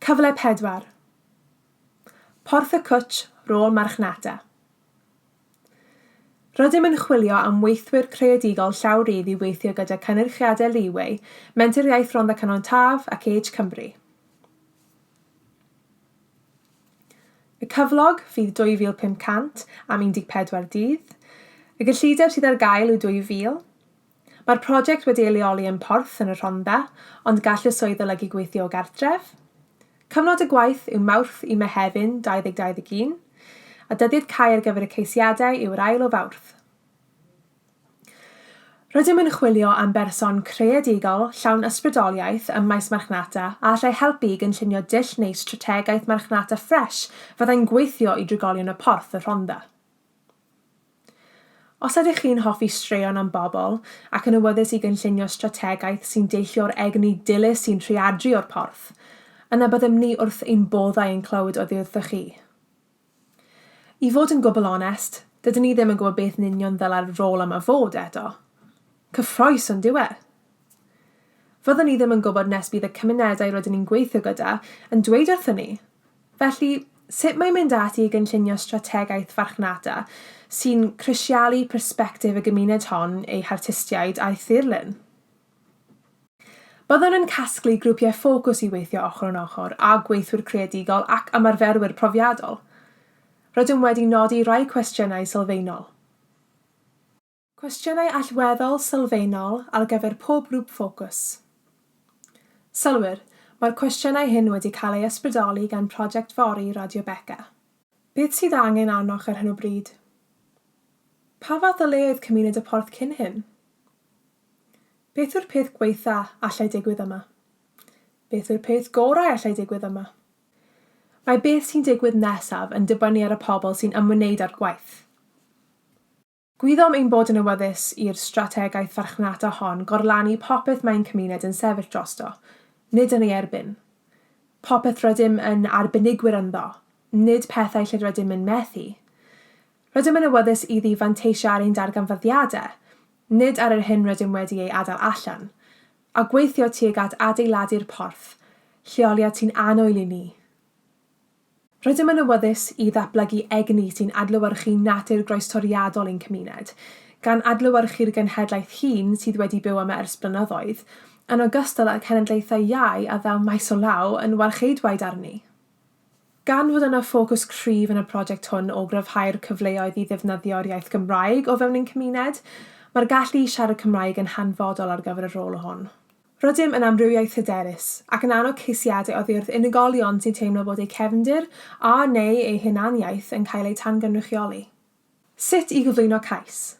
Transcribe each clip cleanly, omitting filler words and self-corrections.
Cyfle 4. Porth y Cwtsh, Rôl Marchnata. Rydym yn chwilio am weithwyr creadigol llawrydd i weithio gyda Cynyrchiadau Leeway, Menter Iaith Rhondda Cynon Taf ac Age Cymru. Y cyflog fydd 2,500 am 14 dydd. Y gyllideb sydd ar gael yw 2,000. Mae'r prosiect wedi ei leoli yn Porth yn y Rhondda, ond gall y swydd olygu gweithio o gartref. Cyfnod y gwaith yw Mawrth i Mehefin 2021, a dyddiad cau ar gyfer y ceisiadau yw yr ail o Fawrth. Rydym yn chwilio am berson creadigol, llawn ysbrydoliaeth ym maes marchnata a allai helpu i gynllunio dull neu strategaeth marchnata ffresh fyddai'n gweithio i drigolion y Porth, y Rhondda. Os ydych chi'n hoffi straeon am bobl ac yn awyddus i gynllunio strategaeth sy'n deillio o'r egni dilys sy'n rhaeadru o'r porth, yna byddem ni wrth ein boddau yn clywed oddi wrthoch chi. I fod yn gwbl onest, dydyn ni ddim yn gwybod beth yn union ddylai'r rôl yma fod eto. Cyffrous, on'd yw e? Fyddwn ni ddim yn gwybod nes bydd y cymunedau rydyn ni'n gweithio gyda yn dweud wrthon ni. Felly, sut mae mynd ati i gynllunio strategaeth farchnata sy'n crisialu persbectif y gymuned hon, ei hartistiaid a'i thirlun? Byddwn yn casglu grwpiau ffocws i weithio ochr yn ochr â gweithwyr creadigol ac ymarferwyr profiadol. Rydym wedi nodi rhai cwestiynau sylfaenol. Cwestiynau allweddol sylfaenol ar gyfer pob grŵp ffocws. Sylwer, mae'r cwestiynau hyn wedi cael eu ysbrydoli gan Project Fory Radio Beca. Beth sydd angen arnoch ar hyn o bryd? Pa fath o le oedd cymuned y Porth cyn hyn? Beth yw'r peth gwaetha allai digwydd yma? Beth yw'r peth gorau allai digwydd yma? Mae beth sy'n digwydd nesaf yn dibynnu ar y pobl sy'n ymwneud â'r gwaith. Gwyddom ein bod yn awyddus i'r strategaeth farchnata hon gorlannu popeth mae ein cymuned yn sefyll drosto, nid yn ei erbyn. Popeth rydym yn arbenigwyr ynddo, nid pethau lle rydym yn methu. Rydym yn awyddus iddi fanteisio ar ein darganfyddiadau, nid ar yr hyn rydym wedi ei adael allan, a gweithio tuag at adeiladu'r porth, lleoliad sy'n annwyl i ni. Rydym yn awyddus i ddatblygu egni sy'n adlewyrchu natur groestoriadol ein cymuned, gan adlewyrchu'r genhedlaeth hŷn sydd wedi byw yma ers blynyddoedd, yn ogystal â'r cenedlaethau iau a ddaw maes o law yn warcheidwaid arni. Gan fod yna ffocws cryf yn y prosiect hwn o gryfhau'r cyfleoedd i ddefnyddio'r iaith Gymraeg o fewn ein cymuned, mae'r gallu i siarad Cymraeg yn hanfodol ar gyfer y rôl hwn. Rydym yn amrywiaeth hyderus, ac yn annog ceisiadau oddi wrth unigolion sy'n teimlo bod eu cefndir a neu eu hunaniaeth yn cael eu tangynrychioli. Sut i gyflwyno cais.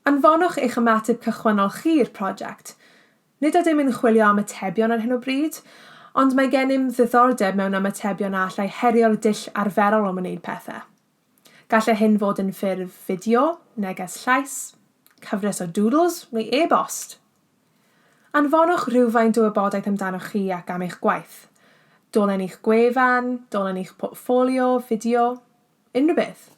Anfonwch eich ymateb cychwynnol chi i'r prosiect. Nid ydym yn chwilio am atebion ar hyn o bryd, ond mae gennym ddiddordeb mewn ymatebion a allai herio'r dull arferol o wneud pethau. Gallai hyn fod yn ffurf fideo, neges llais, cyfres o doodles neu e-bost. Anfonwch rywfaint o wybodaeth amdanoch chi ac am eich gwaith. Dolen i'ch gwefan, dolen i'ch portffolio, fideo, unrhyw beth.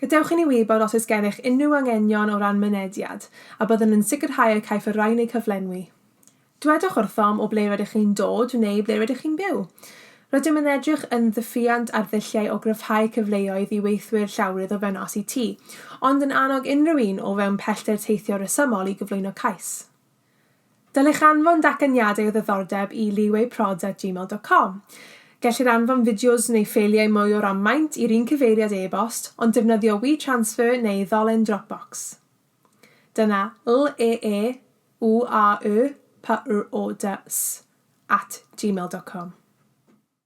Gadewch i ni wybod os oes gennych unrhyw anghenion o ran mynediad, a byddwn yn sicrhau y caiff y rhain eu cyflenwi. Dwedwch wrthom o ble rydych chi'n dod neu ble rydych chi'n byw. Rydym yn edrych yn ddiffïant ar ddulliau o gryfhau cyfleoedd i weithwyr llawrydd o fewn RCT, ond yn annog unrhyw un o fewn pellter teithio rhesymol i gyflwyno cais. Dylech anfon datganiadau o ddiddordeb i leewayprods at gmail dot com. Gellir anfon fideos neu ffeiliau mwy o ran maint i'r un cyfeiriad e-bost, ond defnyddio WeTransfer neu ddolen Dropbox. Dyna L-E-E-W-A-Y-P-R-O-D-S at gmail dot com.